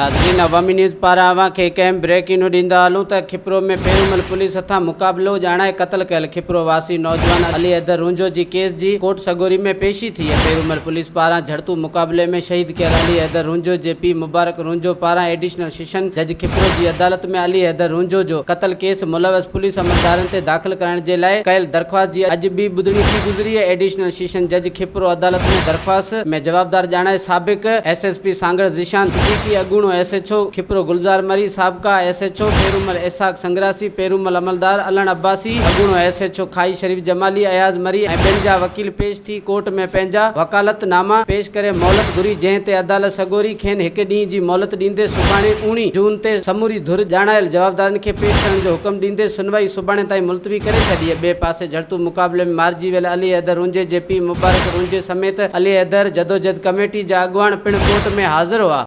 ناظرين عوامي نيوز پاران اوهان کي هڪ اهم بريڪنگ نيوز ڏيندا هلون ته کپرو ۾ پيرومل پوليس هٿان مقابلو ڄاڻائي قتل ڪيل کپرو واسي نوجوان علي حيدر رونجهو جي ڪيس جي ڪورٽ سڳوري ۾ پيشي ٿي پيرومل پوليس پاران جهڙتو مقابلي ۾ شهيد ڪيل علي حيدر رونجهو جي پيء مبارڪ رونجهو پاران ايڊيشنل سيشن جج کپرو جي عدالت ۾ علي حيدر رونجهو جو قتل ڪيس ملوث پوليس عملدارن تي داخل ڪرائڻ جي لاء ڪيل درخواست جي اڄ ٻي ٻڌڻي ٿي گذري. ايڊيشنل سيشن جج کپرو عدالت ۾ درخواست ۾ جوابدار ڄاڻائي سابق S S P Sanghar Zeeshan Siddiqui, اڳوڻو S H O Khipro Gulzar Marri, سابقا S H O Perumal Ishaq Sangrasi, Perumal عملدار علڻ عباسي، اڳوڻو ايس ايڇ او کائي شريف جمالي، اياز مري ۽ ٻين جا وڪيل پيش ٿي ڪورٽ ۾ پنهنجا وڪالت ناما پيش ڪري مهلت گهري جنهن تي عدالت سڳوري کين هڪ ڏينهن جي مهلت ڏيندي سڀاڻي اوڻي جون تي سموري ڌر ڄاڻايل جوابدارن کي پيش ڪرڻ جو حڪم ڏيندي سنوائي سڀاڻي تائين ملتوي ڪري ڇڏي. ٻئي پاسي جهڙتو مقابلي ۾ مارجي ويل علي حيدر رونجهي جي پيء مبارڪ رونجهي سميت علي حيدر جدوجهد ڪميٽي جا اڳواڻ پڻ ڪورٽ ۾ حاضر هئا.